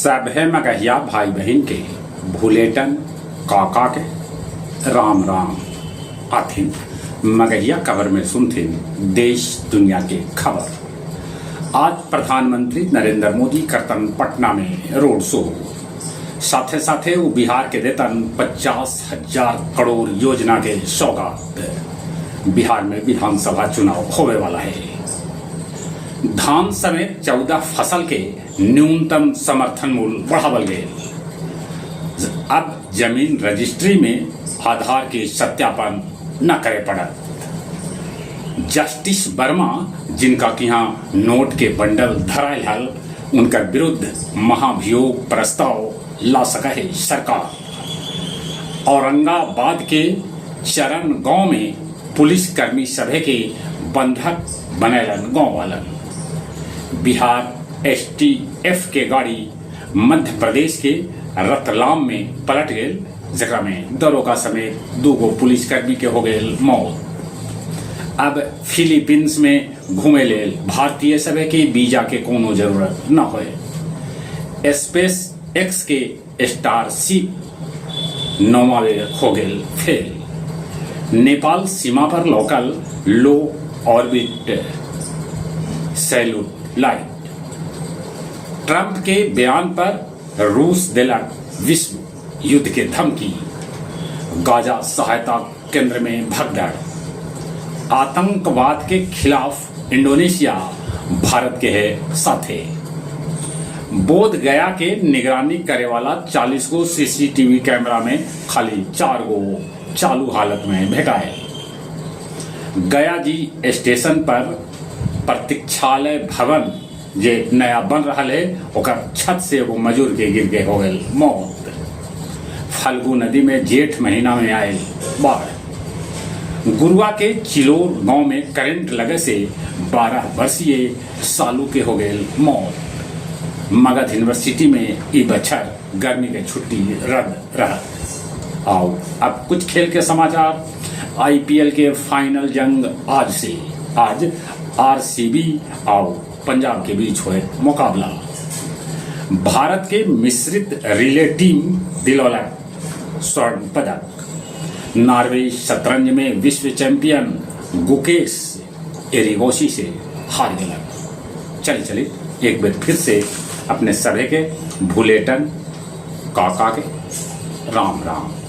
सभे मगहिया भाई बहिन के भुलेटन काका के राम राम। आथिन मगहिया खबर में सुनथिन देश दुनिया के खबर। आज प्रधानमंत्री नरेंद्र मोदी करतन पटना में रोड शो। साथे साथे वो बिहार के देतन 50,000 करोड़ योजना के सौगात। बिहार में विधानसभा चुनाव होवे वाला है। धान समेत 14 फसल के न्यूनतम समर्थन मूल्य बढ़ावल गए। अब जमीन रजिस्ट्री में आधार के सत्यापन न करे पड़त। जस्टिस वर्मा, जिनका कि यहाँ नोट के बंडल धरायल हल, उनकर विरुद्ध महाभियोग प्रस्ताव ला सका है सरकार। औरंगाबाद के चरण गांव में पुलिस कर्मी सभे के बंधक बनैलन गांव वालन। बिहार एसटीएफ के गाड़ी मध्य प्रदेश के रतलाम में पलट गेल, जकरा में दरोगा समेत दूगो पुलिसकर्मी के हो गेल मौत। अब फिलीपींस में घूमे लेल भारतीय सभे के वीजा के कोनो जरूरत न होए। स्पेस एक्स के स्टारशिप नौवा बेर हो गेल फेल। नेपाल सीमा पर local low orbit satellite. Trump के बयान पर रूस दिलक विश्व युद्ध के धमकी। गाजा सहायता केंद्र में भगदड़। आतंकवाद के खिलाफ इंडोनेशिया भारत के है साथे। बोध गया के निगरानी करे वाला 40 गो सीसीटीवी कैमरा में खाली 4 गो चालू हालत में भेटाए। गया जी स्टेशन पर प्रतीक्षालय भवन जे नया बन रहा है, ओकर छत से एगो मजूर के गिर के हो गई मौत। फल्गु नदी में जेठ महीना में आयल बाढ़। गुरुआ के चिलोर गांव में करंट लगे से 12 वर्षीय सालू के हो गए मौत। मगध यूनिवर्सिटी में ई बछर गर्मी के छुट्टी रद्द रहा। आओ, अब कुछ खेल के समाचार। आईपीएल के फाइनल जंग आज से। आज आरसीबी और पंजाब के बीच हुए मुकाबला। भारत के मिश्रित रिले टीम दिलौलक स्वर्ण पदक। नॉर्वे शतरंज में विश्व चैंपियन गुकेश एरिगोसी से हार गया। चल चली, एक बार फिर से अपने सभे के भूलेटन काका के राम राम।